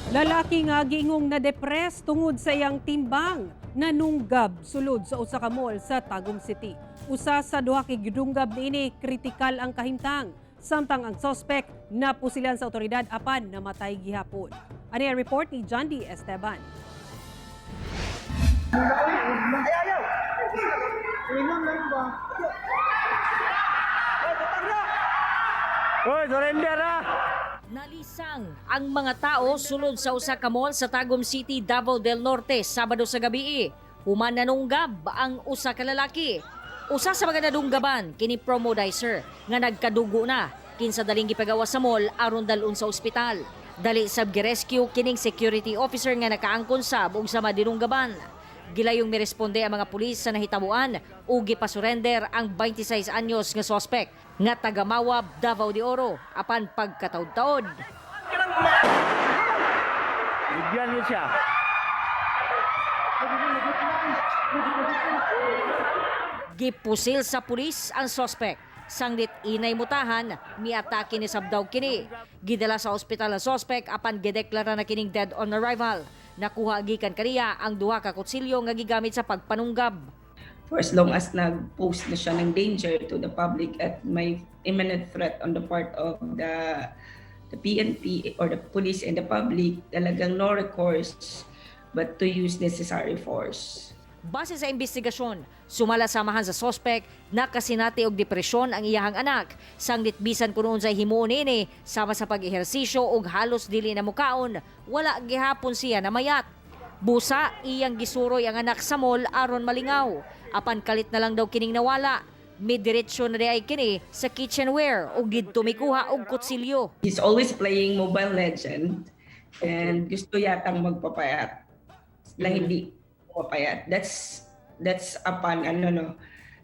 Lalaki nga giingong na-depress tungod sa iyang timbang, nanunggab sulod sa usa ka mall sa Tagum City. Usa sa duha ka gidunggab niini, kritikal ang kahimtang. Samtang ang suspect napusilan sa otoridad apan namatay gihapon. Ani ang report ni John D. Esteban. Ay, ayaw! Inom lang ba? Hoy, surrender ah! Nalisang ang mga tao sulod sa usa ka mall sa Tagum City, Davao del Norte, Sabado sa gabi. Human nanunggab ang usa ka lalaki. Usa sa mga nadunggaban kini promodizer nga nagkadugo na kinsa daling gipagawas sa mall aron dal-on sa ospital. Dali sab girescue kining security officer nga nakaangkon sab og sa madinunggaban. Gilayong miresponde ang mga pulis sa nahitabuan ug gipasurrender ang 26 anyos nga suspect nga taga Mawab, Davao de Oro, apan pagkataod-taod. Bigyan niyo siya. Gipusil sa pulis ang suspect. Sanglit inay mutahan, miatake ni sabdaw kini. Gidala sa ospital ang suspect apan gideklara na kining dead on arrival. Nakuha gikan kaniya ang duha ka kutsilyo nga gigamit sa pagpanunggab. For as long as nag-post na siya ng danger to the public at may imminent threat on the part of the PNP or the police and the public, talagang no recourse but to use necessary force. Base sa investigasyon, sumala samahan sa sospek, nakasinati og depresyon ang iyahang anak. Sanglit bisan kuno unsay himuon niini sama sa pag-ehersisyo og halos dili na mukaon, wala gihapon siya namayat. Busa, iyang gisuroy ang anak sa mall aron malingaw. Apan kalit na lang daw kining nawala. Midiretso na diay kini sa kitchenware ug didto mikuha og kutsilyo. He's always playing Mobile Legend and gusto yatang magpapayat na hindi pumapayat. That's upon ano no.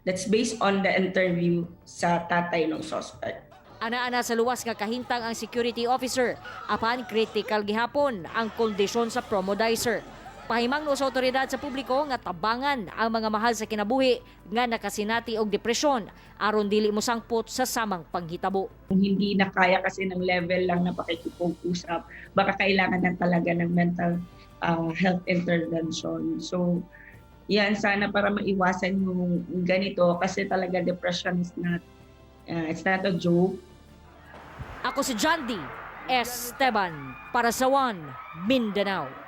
That's based on the interview sa tatay ng suspect. Ana-ana sa luwas nga kahintang ang security officer apan critical gihapon ang kondisyon sa promodizer. Pahimangno sa otoridad sa publiko nga tabangan ang mga mahal sa kinabuhi nga nakasinati og depresyon aron dili mosangpot sa samang panghitabo. Kung hindi na kaya kasi ng level lang na pakikipag-usap, baka kailangan na talaga ng mental health intervention. So, yan, sana para maiwasan yung ganito kasi talaga depression is not, it's not a joke. Ako si John D. Esteban para sa One Mindanao.